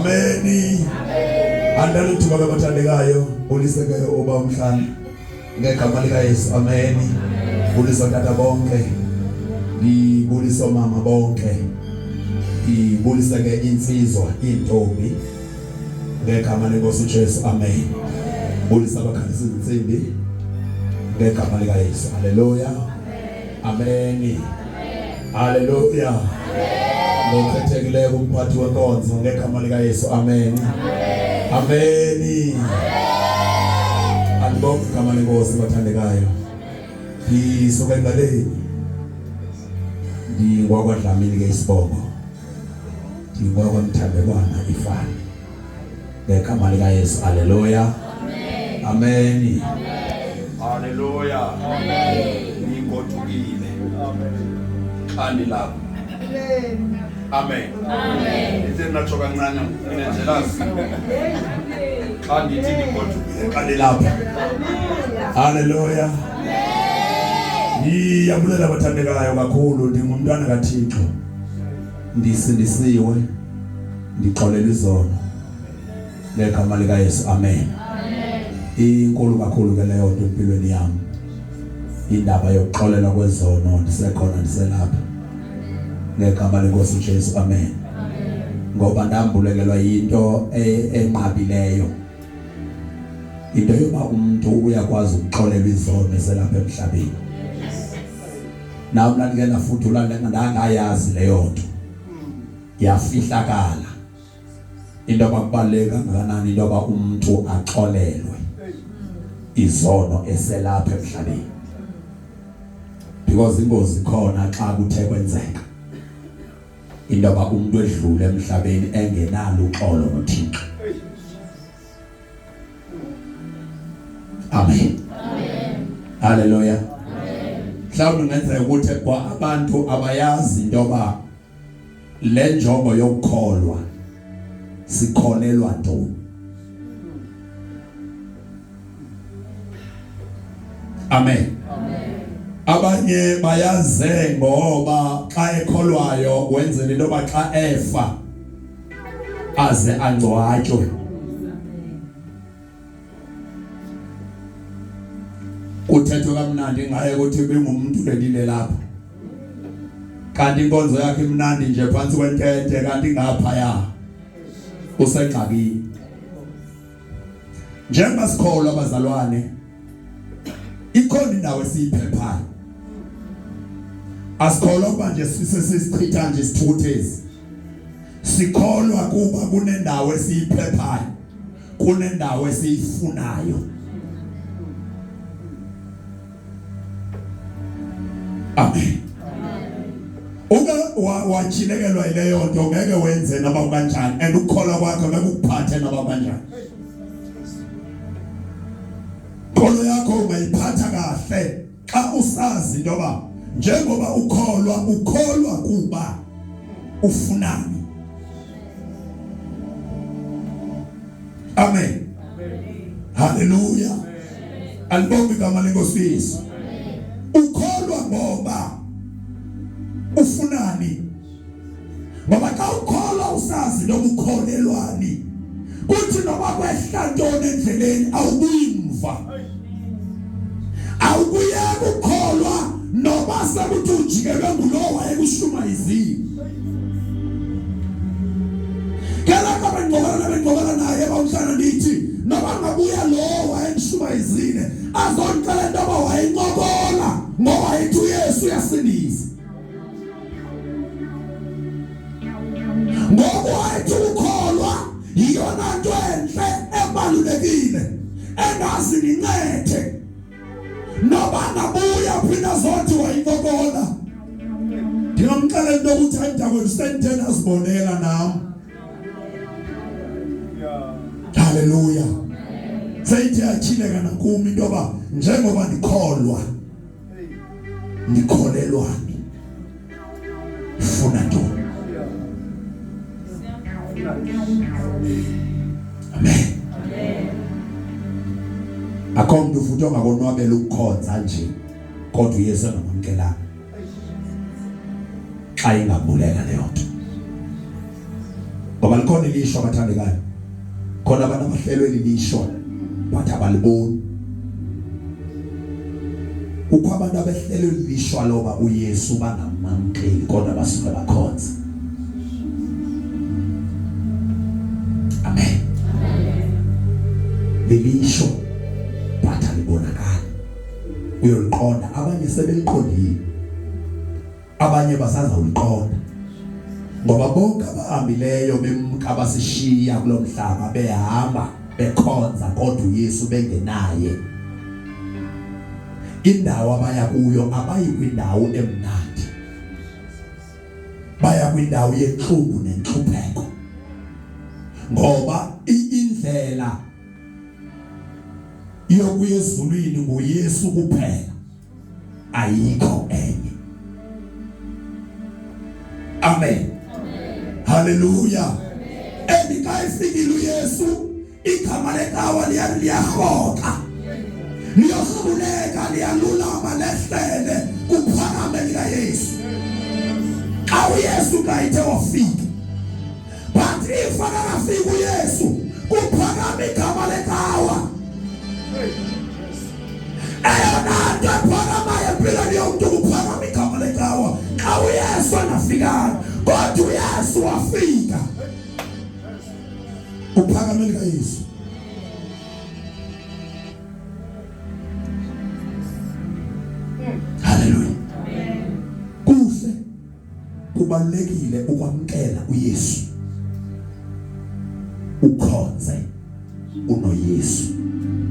Ameni. Andani ithuba kabathandekayo bulise ke uba umhlana ngegama lika Yesu. Ameni. Bulisa tata bonke. Ndibulisa mama bonke. Ndibulise ke insizwa intombi ngegama lenkosi uJesu. Amen. Bulisa abakhalisa izinsimbi ngegama lika Yesu. Haleluya. Ameni. Haleluya. Ngokhethekileyo kumphathi wenkonzo ngegama lika Yesu. Amen. Ameni. Alibonge igama lenkosi bathandekayo. Ngisuka engaleni. NdingwakwaDlamini ke isibongo. NdingwakwaMthambekwana ifani. Ngegama lika Yesu. Haleluya. Amen. Haleluya. Amen. Ngigodukile. Amen. Xa ndilapha. Amen. Amen. Ndithe natsho kancane nginenjelasi. Xa ndithi ndigodukile xa ndilapha. Haleluya. Ndiyabulela bathandekayo kakhulu ndingumntwana kaThixo. Ndisindisiwe. Ndixolela izono. Ngegama lika Yesu. Amen. Inkulu kakhulu ke leyo nto empilweni yami. Indaba yokuxolelwa kwezono ndisekhona ndiselapha. Ngegama lenkosi uJesu. Amen. Ngoba ndambulekelwa yinto enqabileyo. Into yoba umuntu uyakwazi ukuxolelwa izono eselapha emhlabeni. Nawe mna ndike ndafudula ndangayazi leyo nto. Yafihlakala. Into abakubaluleke kangakanani into yoba umuntu axolelwe izono eselapha emhlabeni. Because ingozi khona xa kuthe kwenzeka into yoba umuntu edlule emhlabeni engenalo uxolo noThixo. Amen. Amen. Hallelujah. Mhlawumbe kungenzeka ukuthi kwa abantu abayazi into yoba le njongo yokukholwa sikholelwa ntoni. Amen. Abanye bayaze ngoba xa ekholwayo wenzela into yoba xa efa aze angcwatywe. Kuthethwe kamnandi ngaye ukuthi bengumuntu lelile lapha. Kanti inkonzo yakhe imnandi nje phansi kwentente kanti ngapha ya usengxakini. Njengoba sikholwa abazalwane ikhona indawo esiyiphephayo. Asikholwa kuba nje sisichitha nje isithukuthezi. Sikholwa kuba kunendawo esiyiphephayo, kunendawo esiyifunayo. Amen. Uke wachilekelwa yileyo nto ngeke wenze noma kanjani and ukukholwa kwakho ngeke ukuphathe noma kanjani. Inkolo yakho ungayiphatha kahle xa usazi into yoba njengoba ukholwa ukholwa kuba ufunani. Amen. Haleluya. Alibonge igama lenkosi Yesu. Ukholwa ngoba ufunani? Ngoba xa ukholwa usazi noma ukholelwani. Kuthi noma kwehla ntoni endleleni awubuyi mva. Awukuyeka ukukholwa noma sekuthi ujikelwe ngulowo wayekushumayezile. Kelapha bengcokola bengcokola naye bawumhlana ndithi noma ngabuya lowo wayengishumayezile azondixela into yoba wayencokola ngoba wayethi uYesu uyasindisa. Ngoku wayethi ukukholwa yiyona nto entle ebalulekile engazi ngincede noba ngabuya phinda zothi wayincokola. Ndingamxelela into yokuthi hayi mntakwethu sendithe ndazibonela nam. Haleluya. Seyithe yatyhileka nakum into yoba njengoba ndikholwa ndikholelwani funa ntoni. Amen. Akho mntu futhi ongakonwabela ukukhonza nje kodwa uYesu engamamkelanga xa ingambulela leyo nto. Ngoba likhona ilishwa, bathandekayo. Khona abantu abahlelwe lilishwa but abaliboni. Kukho abantu abehlelwe lilishwa loba uYesu bangamamkeli, kodwa basuke bakhonza. Amen. Lilishwa but alibonakali. Uyoliqonda, abanye sebeliqondile, abanye basazawuliqonda, ngoba bonke abahambileyo bemka basishiya kulomhlaba behamba bekhonza kodwa uYesu bengenaye. Indawo abaya kuyo abayi kwindawo emnandi, baya kwindawo yentlungu nentlupheko, ngoba indlela yokuya ezulwini nguYesu kuphela, ayikho enye. Amen. Haleluya. And xa efikile uYesu, igama lecawa liyarhoxa, liyohluleka, liyalulama, lehlele, kuphakame likaYesu xa uYesu xa ithe wafika. But if akakafiki uYesu, kuphakama igama lecawa. Eyona nto ephakamayo empilweni yomntu kuphakama igama lecawa xa uYesu angafikanga. Kodwa uYesu wafika, kuphakame likaYesu. Haleluya. Kuhle, kubalulekile ukwamkela uYesu, ukhonze unoYesu,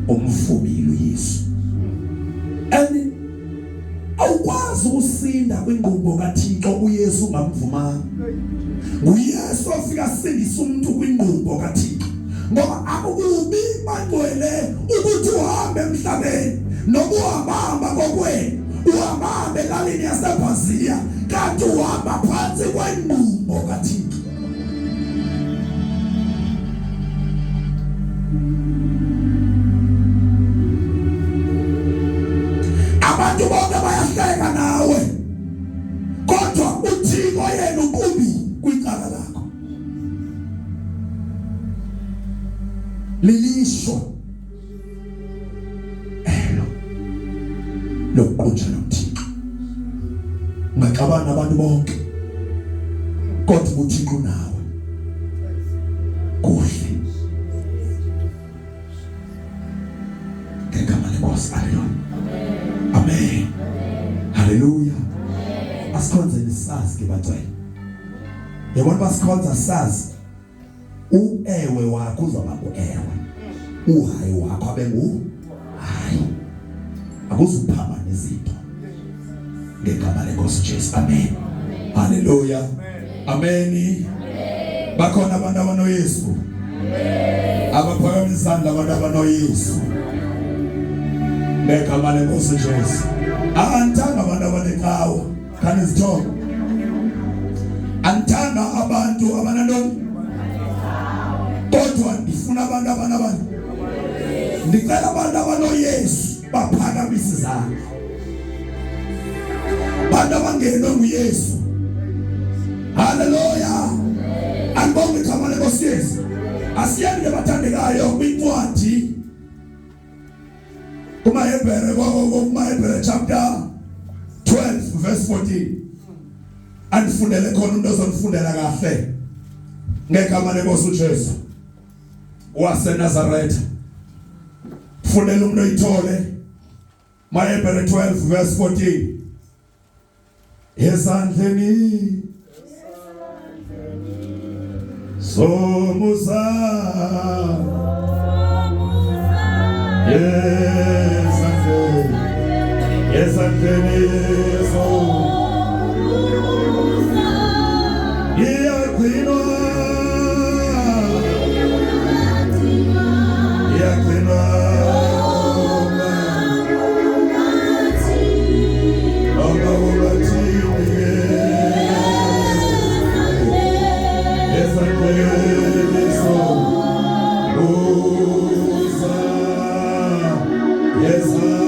umvumile uYesu. And awukwazi ukusinda kwingqumbo kaThixo uYesu ungamvumanga. NguYesu ofika asindisa umuntu kwingqumbo kaThixo, ngoba akukubi, bangcwele, ukuthi uhambe emhlabeni noba uhambahamba kokwenu, uhamba elalini yaseBhaziya, kanti uhamba phantsi kwengqumbo kaThixo. Abantu bonke bayahleka nawe, kodwa uThixo yena ukumi kwicala lakho. Lilishwa elo lokuqunjelwa uThixo. Ungaxabana nabantu bonke, kodwa uThixo unawe. Kuhle ngegama leNkosi. Haleluya. Amen. Haleluya. Asikhonzeni sazi ke, bacela. Yabona, basikhonza sazi uewe wakho uzoba nguewe, uhayi wakho abe ngu hayi, akuzuphambana izinto ngegama leNkosi Jesu. Amen. Haleluya. Amen. Bakhona abantu abanoYesu? Abaphakamisa isandla abantu abanoYesu ngegama leNkosi Jesu. Angithanga abantu abanecawa, khanizithoba. Angithanga abantu abanantoni, kodwa ndifuna abantu abanabantu. Ndicela abantu abanoYesu baphakamise izandla, abantu abangenwe nguYesu. Haleluya. Andibonge igama leNkosi Yesu. Asiyeni ke, bathandekayo, kwincwadi kumaHebhere, kumaHebhere chapter 12 verse 14. Andifundele khona umuntu ozondifundela kahle ngegama lenkosi uJesu waseNazaretha. Fundela umuntu oyithole maHebhere 12 verse 14. Esandleni somusa, esandleni, esandleni somusa, iyagcinwa, iyagcinwa. Noma ungathini, esandleni somusa, esandleni.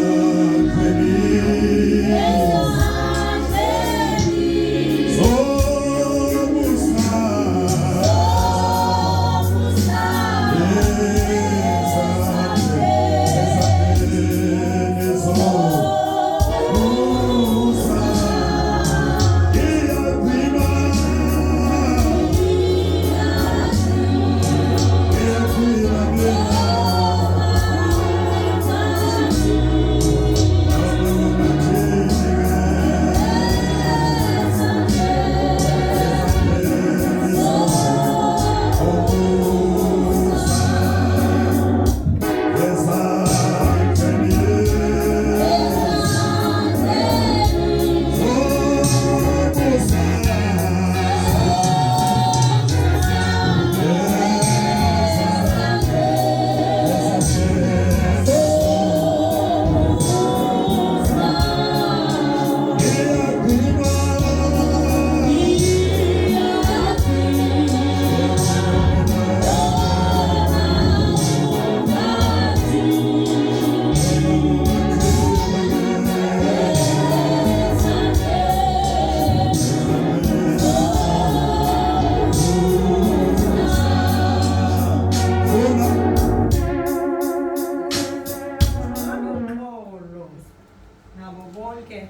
Nabo bonke.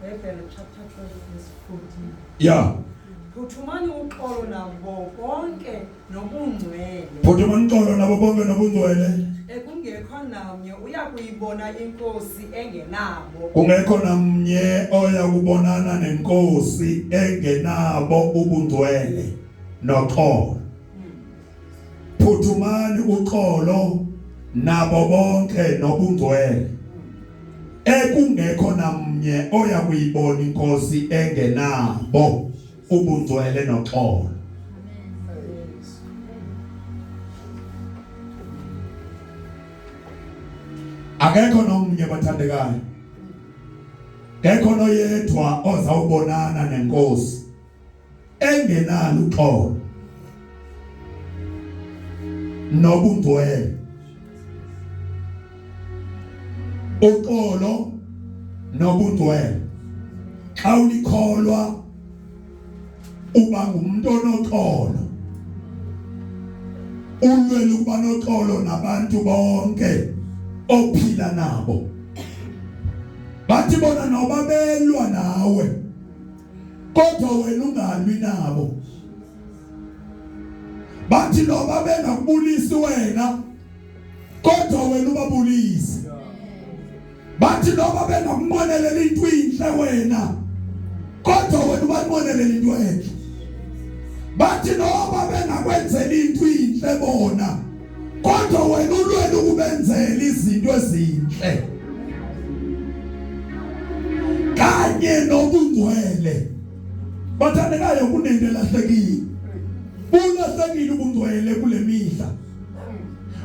Hebrew chapter 12 verse 14. Yeah. Phuthumani uxolo nabo bonke nobungcwele. Phuthumani uxolo nabo bonke nobungcwele. Ekungekho namnye uya kuyibona inkosi engenabo. Kungekho namnye oya kubonana nenkosi engenabo ubungcwele noxolo. Phuthumani uxolo nabo bonke nobungcwele. Ekungekho namnye oya kuyibona inkosi engenabo ubungcwele noxolo. Akekho nomnye bathandekayo. Ngekho noyedwa ozawubonana nenkosi engenalo uxolo nobungcwele. Uxolo nobungcwele. Xa ulikholwa uba ngumuntu onoxolo, ulwela ukuba noxolo nabantu bonke ophila nabo. Bathi bona noba belwa nawe, kodwa wena ungalwi nabo. Bathi noba bengakubulisi wena, kodwa wena ubabulise. Bathi noba bengakunqwenelela into inhle wena, kodwa wena ubanqwenelela into enhle. Bathi noba bengakwenzela into inhle bona, kodwa wena ulwela ukubenzela izinto ezinhle kanye nobungcwele. Bathandekayo, kunento elahlekile. Bulahlekile ubungcwele kule mihla.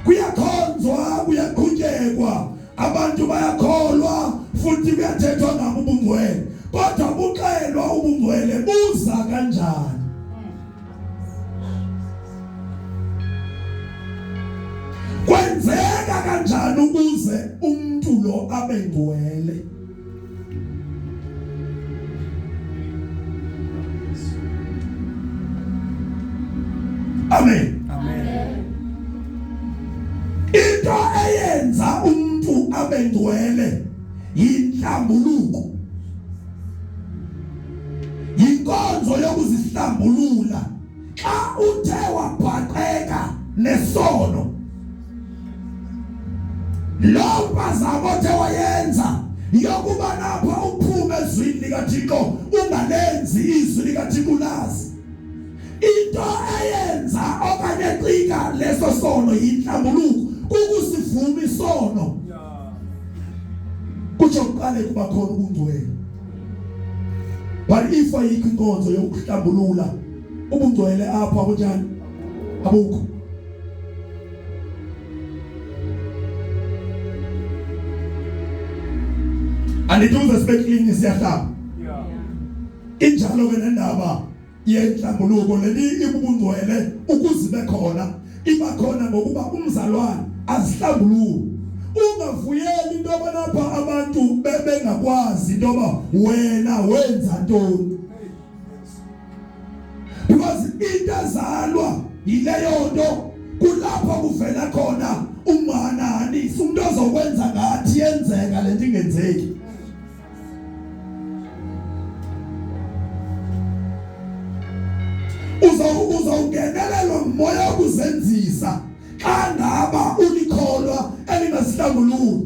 Kuyakhonzwa, kuyaqhutshekwa, abantu bayakholwa futhi kuyathethwa ngabo ubungcwele, kodwa buxelwa ubungcwele buza kanjani? Kwenzeka kanjani ukuze umuntu lo abe ngcwele? Amen. Amen. Into eyenza umuntu abe ngcwele yinhlambuluko, yinkonzo yokuzihlambulula. Xa uthe wabhaqeka nesono, lo mpazamo othe wayenza yokuba napha uphume ezwini likaThixo, ungalenzi izwi likaThixo ulazi. Into eyenza okanye ecika leso sono yinhlambuluko, kukusivuma isono. Kutsho kuqale kuba khona ubungcwele. But if ayikho inkonzo yokuhlambulula ubungcwele apho, akunjani? Abukho. Andithi uze sibe clean siyahlamba. Injalo ke nendaba yenhlambuluko leli ibubungcwele ukuze ibe khona, iba khona ngokuba umzalwane azihlambulule. Ungavuyeli into yoba napha abantu bengakwazi into yoba wena wenza ntoni, because into ezalwa yileyo nto kulapho kuvela khona umhanahanisi, umuntu ozokwenza ngathi yenzeka lento ingenzeki. Uzawungenelelwa ngumoya wokuzenzisa xa ngaba ulikholwa elingazihlambululi,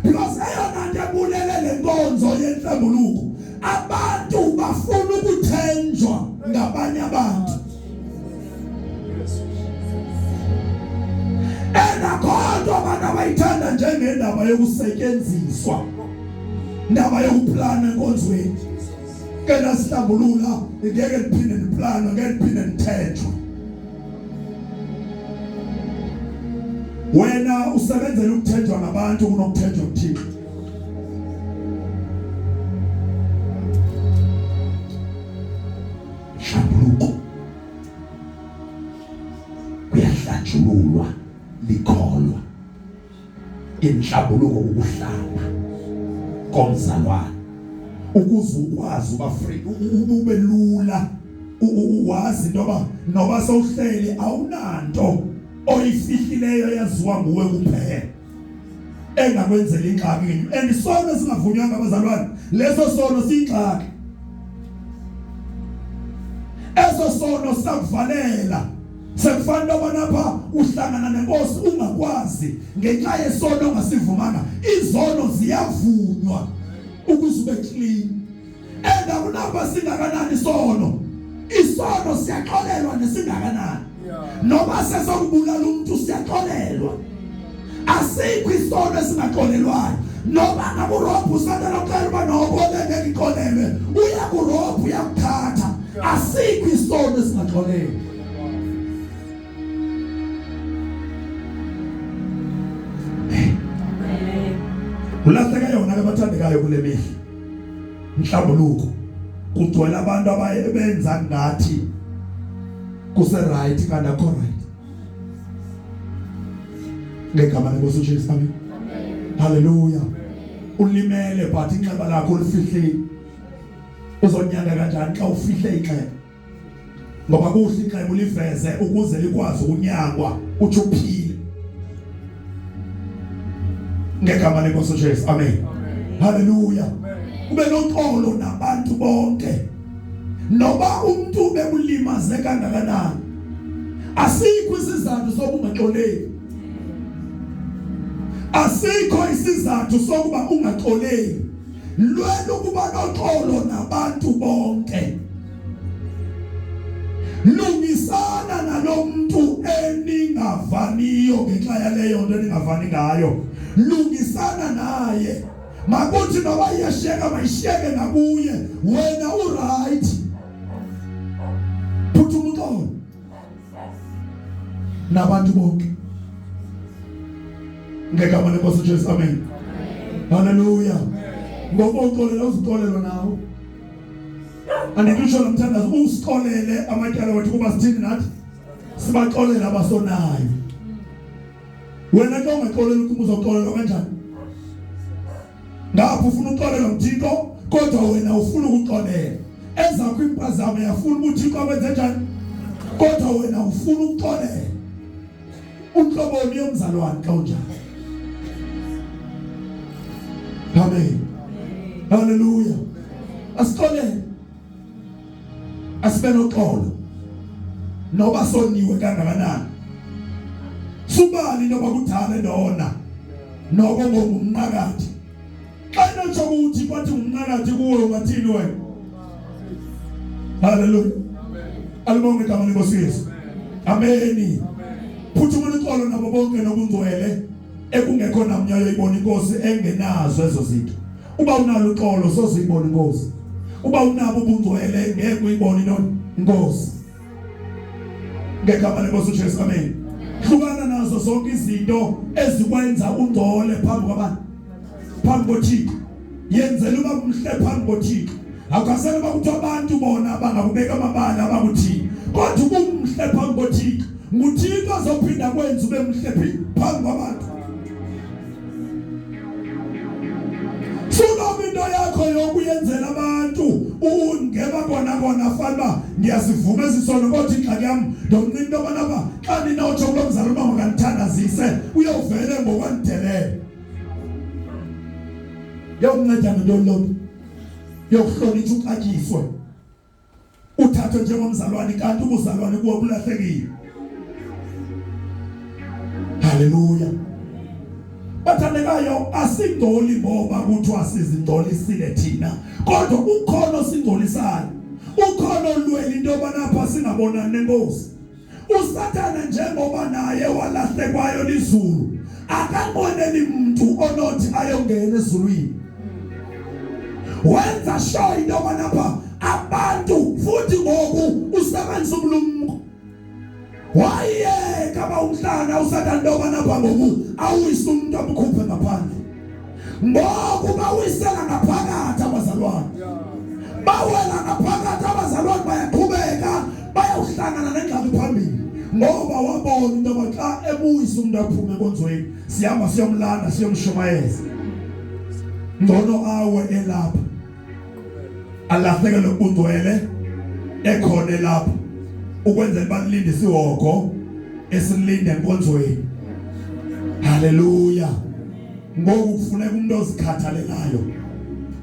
because eyona nto ebulele le nkonzo yenhlambuluko, abantu bafuna ukuthenjwa ngabanye abantu. Enakho nto abantu abayithanda njengendaba yokusetyenziswa, indaba yokuplana enkonzweni. Ke nasihlambulula, ngeke niphinde niplanwe, ngeke niphinde nithenjwe. Wena usebenzela ukuthenjwa ngabantu kunokuthenjwa kuThixo. Nhlambuluko kuyahlanjululwa likholwa. Inhlambuluko ukuhlamba komzalwane ukuze ukwazi uba free, ube lula, wazi into yoba noba sowuhleli awunanto oyifihlileyo yaziwa nguwe kuphela. Engakwenzela ingxaki and isono esingavunywanga abazalwane leso sono siyingxaki. Eso sono sakuvalela sekufanele yoba napha uhlangana nenkosi ungakwazi ngenxa yesono ongasivumanga. Izono ziyavunywa ukuze ube clean. And akunapha singakanani isono, isono siyaxolelwa nesingakanani. Noma sesokubulala umuntu siyaxolelwa. Asikho isono esingaxolelwayo. Noma ngabe urobhu usathana ucela uba noko ngeke ixolelwe, uya kurobhu uyakuthatha. Asikho isono esingaxolelwa. Ulahleke yona ke bathandekayo kule mihla. Inhlambuluko kugcwele abantu abayenza ngathi kuse right kanti akho right. Ngegama lenkosi uJesu, amen. Haleluya. Ulimele but inxeba lakho ulifihlile. Uzonyanga kanjani xa ufihle inxeba? Ngoba kuhle inxeba uliveze ukuze likwazi ukunyangwa uthi uphile. Ngegama lenkosi uJesu, amen. Haleluya. Ube noxolo nabantu bonke. Noba umuntu bekulimaze kangakanani, asikho isizathu sokungaxoleli. Asikho isizathu sokuba ungaxoleli. Lwela ukuba noxolo nabantu bonke. Lungisana nalomuntu eningavaniyo ngenxa yaleyo nto eningavani ngayo. Lungisana naye. Makuthi noba iyashiyeka mayishiyeke nakuye, wena uright. Phuthuma uxolo nabantu bonke. Ngegama lenkosi uJesu, amen. Haleluya. Ngoba uxolela uzixolelwa nawe. Andithi usho lo mthandazo, usixolele amatyala wethu kuba sithini nathi? Sibaxolela abasonayo. Wena xa ungaxoleli uthi uzoxolelwa kanjani? Ngapha ufuna uxolelwa nguThixo kodwa wena ufuna ukuxolela. Ezakho impazamo uyafuna uThixo akwenze njani? Kodwa wena ufuna ukuxolela. Unhloboni yomzalwane xa unjalo. Amen. Haleluya. Asixolele. Asibe noxolo. Noba soniwe kangakanani. Subani noba kudala ndona. Noko ngomnqakathi. Xa inotsho ukuthi kwathi ngumnqakathi kuwe ungathini wena? Haleluya. Alibonge igama lenkosi Yesu. Ameni. Phuthuma uxolo nabo bonke nobungcwele ekungekho namnye oyoyibona inkosi engenazo ezo zinto. Uba unalo uxolo sozuyibona inkosi. Uba unabo ubungcwele ngeke uyibone inkosi. Ngegama lenkosi uJesu, amen. Hlukana nazo zonke izinto ezikwenza ungcole phambi kwabantu, phambi koThixo. Yenzela uba mhle phambi koThixo. Akukasele uba kuthiwa abantu bona bangakubeka amabala abakuthini, kodwa ubumhle phambi koThixo. NguThixo azophinda kwenza ube mhle phambi kwabantu. Sunoba into yakho yokuyenzela abantu ungeba kona kona fana uba ndiyasivuma esi sono, kodwa ingxaki yam ndomncinci into yobana uba xa ndinotsho kulo mzali uba makandithandazise uyovele ngokwandidelela. Yokunceda ngantoni loo nto? Yokuhlonitsha uxatyiswe, uthathwe njengomzalwane kanti ubuzalwane kuwe bulahlekile. Haleluya. Bathandekayo, asingcoli ngoba kuthiwa sizingcolisile thina, kodwa ukhona osingcolisayo, ukhona olwela into yobana apha singabonani nenkosi. uSathane njengoba naye walahlekwayo lizulu, akanqweneli mntu onothi ayongena ezulwini. Wenza sure into yobana apha abantu futhi ngoku usebenzisa ubulumko. Wayeka ba umhlana uSathane into yobana apha ngoku awise umuntu amkhuphe ngaphandle. Ngoku bawisela ngaphakathi abazalwane, bawela ngaphakathi abazalwane, bayaqhubeka bayawuhlangana nengxaki phambili, ngoba wabona into yoba xa ebuyisa umuntu aphume enkonzweni sihamba siyomlanda siyomshumayeza, ngcono awe elapha alahlekelwe ubungcwele ekhona elapha ukwenzela uba lilinde isihogo esilinde enkonzweni. Haleluya. Ngoku kufuneka umuntu ozikhathalelayo,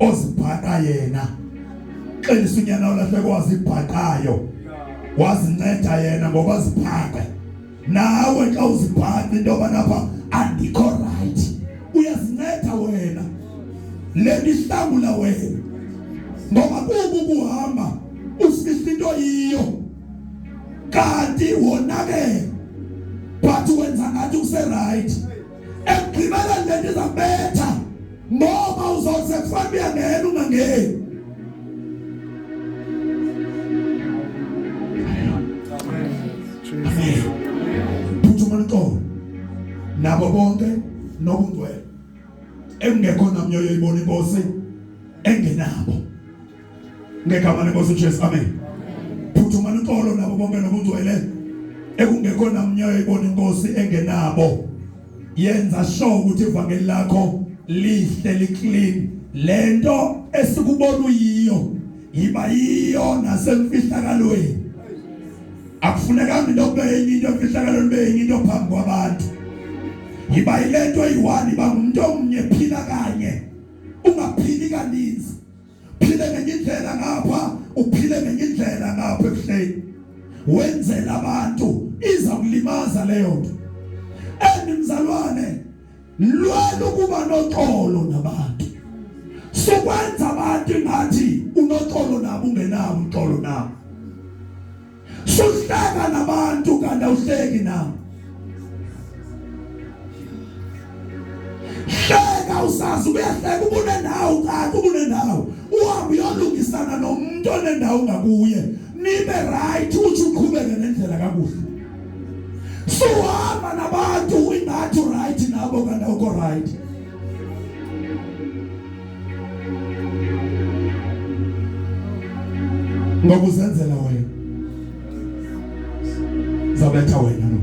ozibhaqa yena. Xelisa unyana olahleko wazibhaqayo, wazinceda yena ngoba zibhaqe. Nawe xa uzibhaqa into yoba napha andikho right, uyazinceda wena. Le nto ihlangula wena, ngoba kubi ukuhamba ufihla into yiyo kanti wonakele, but wenza ngathi use-right. Ekugqibeleni le nto izakubetha, ngoba uzoze kufanele uyangena ungangeni. Amen. Phuthuma uxolo nabo bonke nobungcwele, ekungekho namnye oyoyibona inkosi engenabo. Ngegama lenkosi uJesu, amen. Phuthuma uxolo nabo bonke nobungcwele, ekungekho namnye oyoyibona inkosi engenabo. Yenza sure ukuthi ivangeli lakho lihle, liclean. Lento esikubona uyiyo yiba yiyo nasemfihlakalweni. Akufunekanga into kube enye into emfihlakalweni, be enye into phambi kwabantu. Yiba yilento eyi-one, yiba ngumuntu omnye, phila kanye, ungaphili kaninzi. Phile ngenye indlela ngapha, uphile ngenye indlela ngapha ekuhleni, wenzela abantu. Iza kulimaza leyo nto. And mzalwane, lwela ukuba noxolo nabantu. Sukwenza abantu ngathi unoxolo nabo, ungenabo uxolo nabo. Suhleka nabantu kanti awuhleki nabo. Hleka usazi uyahleka, ubunendawo kanti ubunendawo. Uhambe uyolungisana nomuntu onendawo ngakuye, nibe right, uthi uqhubeke nendlela kakuhle. Suhamba nabantu ingathi right nabo kanti awukho right. Ngoba uzenzela wena, zabetha wena lo.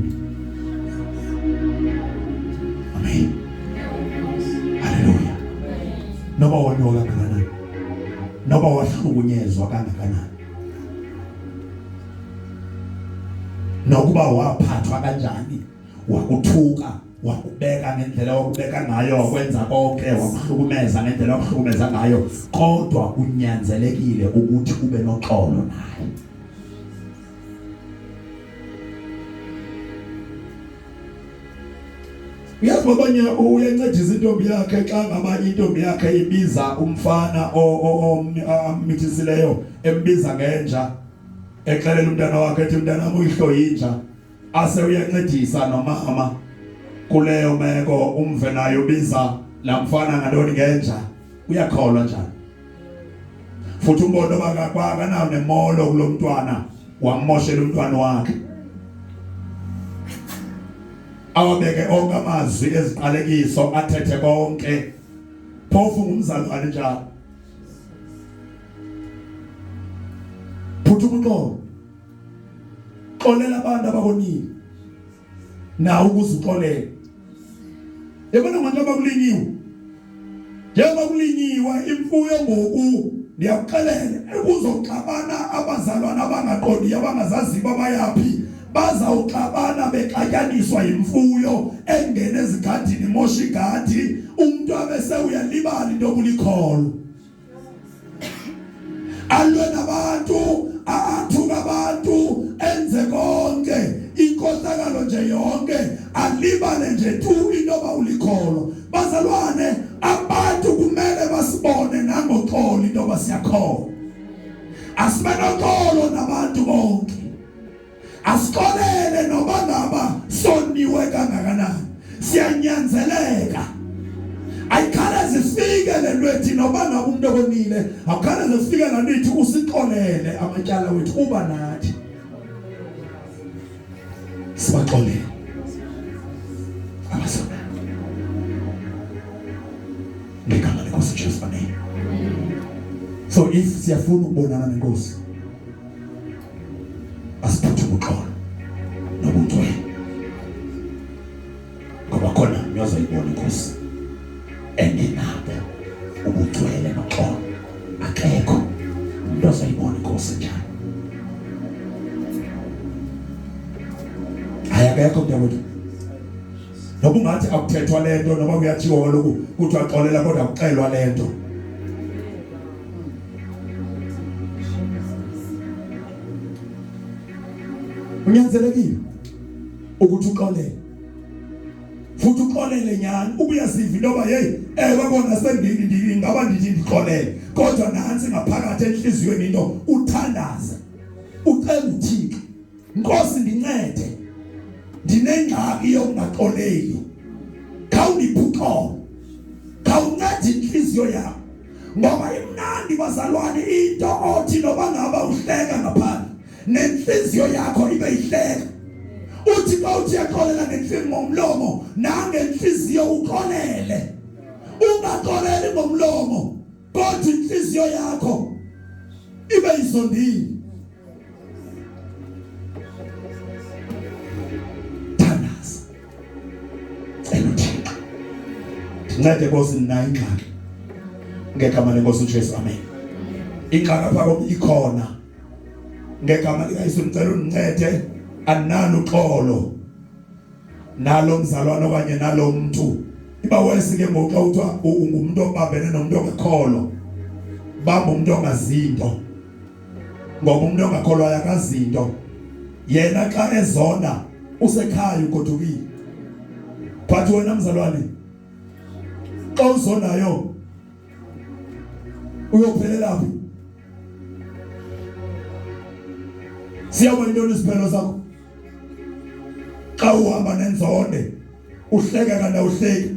Amen, haleluya. Noba woniwa kangakanani, noba wahlukunyezwa kangakanani, nokuba waphathwa kanjani, wakuthuka, wakubeka ngendlela wakubeka ngayo, wakwenza konke, wakuhlukumeza ngendlela wakuhlukumeza ngayo, kodwa unyanzelekile ukuthi ube noxolo naye. Uyazi babanye uyancedisa intombi yakhe xa ngaba intombi yakhe ibiza umfana omithisileyo, embiza ngenja, exelela umntana wakhe ethi mntana wami uyihlo yinja. Ase uyancedisa nomama kuleyo meko, umve naye ubiza lamfana ngantoni, ngenja. Uyakholwa njani? Futhi umbono bakakanawo nemolo kulomntwana, wamoshela umntwana wakhe. Awabeke onke amazwi eziqalekiso, athethe konke, phofu ngumzalwane njalo. Phuthuma uxolo, xolela abantu abakonile, nawe ukuze uxolele. Yabona manje abakulinyiwe, njengoba kulinyiwa imfuyo ngoku, ndiyakuxelela ekuzoxabana abazalwana abangaqondiyo, abangazaziyo abayaphi, bazawuxabana bexatyaniswa yimfuyo engena ezigadini, imosha igadi. Umuntu abese uyalibala into yokulikholwa, alwe nabantu, athuka abantu, enze konke inkohlakalo nje yonke, alibale nje tu intoba ulikholwa. Bazalwane, abantu kumele basibone nangoxolo intoba siyakholwa. Asibe noxolo nabantu bonke, asixolele noba ngaba soniwe kangakanani. Siyanyanzeleka, ayikhaleze ifike le nto ethi noba ngaba umuntu okonile, awukhaleze ifike la nto ithi usixolele amatyala wethu, uba nathi sibaxolele abasonayo. Ngegama lenkosi Jesu, amen. So if siyafuna ukubonana nenkosi, asiphuthume uxolo nobungcwele, ngoba khona niyozoyibona inkosi engenabo ubugcwele noxolo. Akekho umuntu ozoyibona inkosi njalo. Hayi, akekho mntakwethu. Noba ungathi akuthethwa lento noba kuyathiwa kaloku kuthiwa xolela kodwa kuxelwa lento. Unyanzelekile ukuthi uxolele. Futhi uxolele nyani ubuyaziva into yoba hey ewe kona sendini ndingaba ndithi ndixolele kodwa nantsi ngaphakathi enhliziyweni into uthandaze ucela uThixo Nkosi ndincede ndinengxaki yokungaxoleli khawundiphe uxolo khawuncede intliziyo yam ngoba imnandi bazalwane into othi noba ngaba uhleka ngaphandle nenhliziyo yakho ibe ihleka uthi xa uthi uyaxolela ngenhliziyo ngomlomo nangenhliziyo uxolele ungaxoleli ngomlomo kodwa inhliziyo yakho ibe izondile thandaza cela uThixo ndincede Nkosi ndinayo ingxaki ngegama lenkosi uJesu amen ingxaki apha kum ikhona ngegama likaYesu ndicela undincede andinalo uxolo nalo mzalwane okanye nalo mntu iba wesi ke ngoku xa kuthiwa ungumntu obambene nomntu ongekholwa bamba umntu ongazinto ngoba umntu ongakholwayo akazinto yena xa ezonda usekhaya ugodukile but wena mzalwane xa uzondayo uyophelela phi siyabona intoni isiphelo sakho xa uhamba nenzonde uhleka kanti awuhleki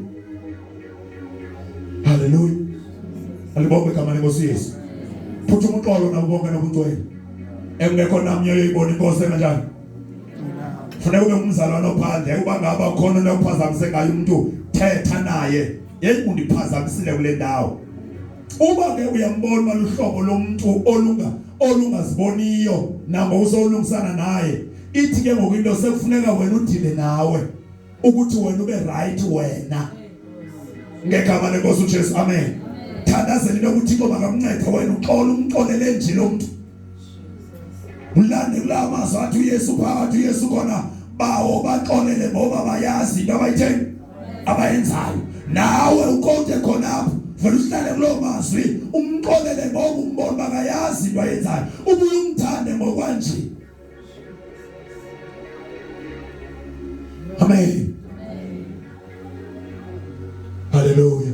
haleluya alibongwe igama lenkosi Yesu phuthuma uxolo nabo bonke nobungcwele engekho namnye oyoyibona inkosi enganjani funeka ube ngumzalwane ophandle uba ngaba khona into okuphazamise ngayo umntu thetha naye yeyi undiphazamisile kule ndawo uba ke uyambona uba luhlobo lomntu olunga olungaziboniyo nangoku sowulungisana naye ithi ke ngoku into sekufuneka wena udile nawe ukuthi wena ube right wena ngegama lenkosi uJesu amen thandazela into yokuthi uThixo makamncede wena uxole umxolele nje lo mntu ulande kula mazwi athi uYesu phakathi uYesu khona bawo baxolele ngoba bayazi into abayitheni abayenzayo nawe ukonke khona apho vele uhlale kuloo mazwi umxolele ngoba umbona uba akayazi into ayenzayo ubuye umthande ngokwanje amen haleluya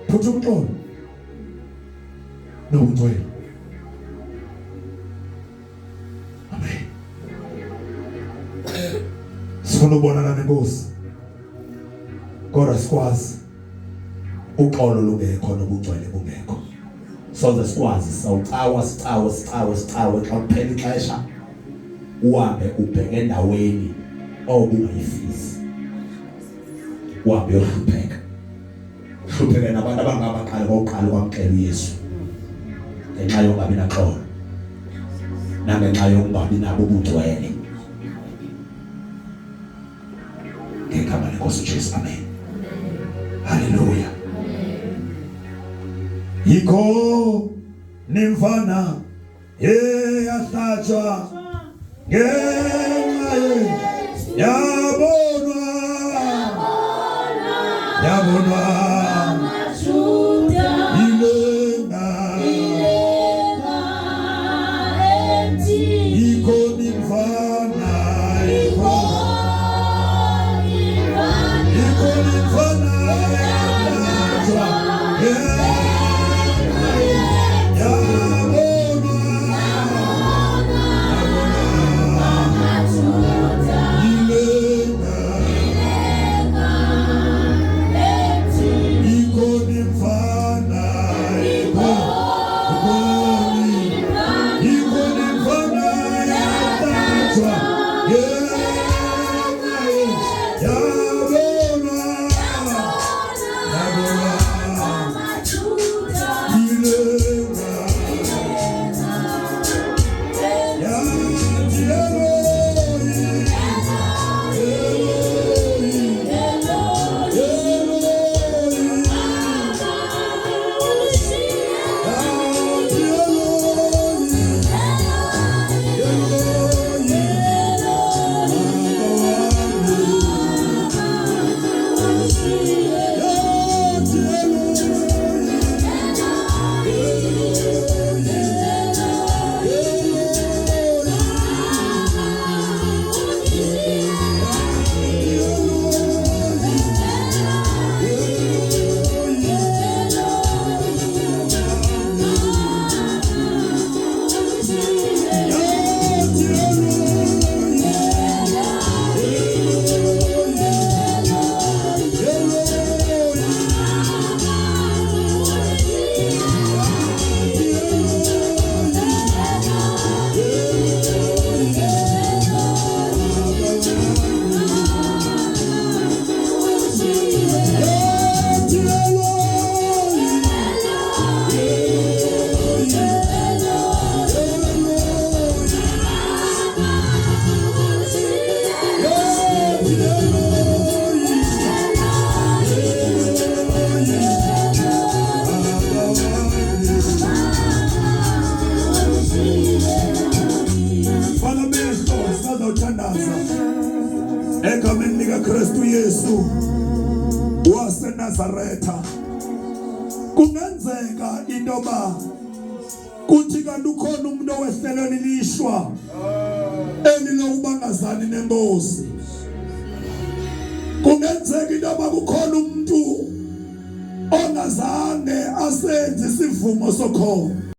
phutha umxolo nobungcwele amen sifuna ukubonana nenkosi kodwa sikwazi uxolo lungekho nobungcwele bungekho soze sikwazi sawucawa sicawe sicawe sicawe xa kuphela ixesha uhambe ubheke endaweni obungayifisi uhambe uyohlupheka hlupheke nabantu abangabaqala kokuqala ukwamkela uYesu ngenxa yokungabi naxolo nangenxa yokungabi nabo ubungcwele ngegama lenkosi uJesu amen haleluya yikho nimfana eyahlatshwa ngenxa yabonwa yabonwa Egameni likaKristu Yesu waseNazaretha, kungenzeka into yoba kuthi kanti ukhona umuntu owehlelwe lilishwa eli lokuba ngazani nenkosi. Kungenzeka into yoba kukhona umuntu ongazange asenze isivumo sokholo.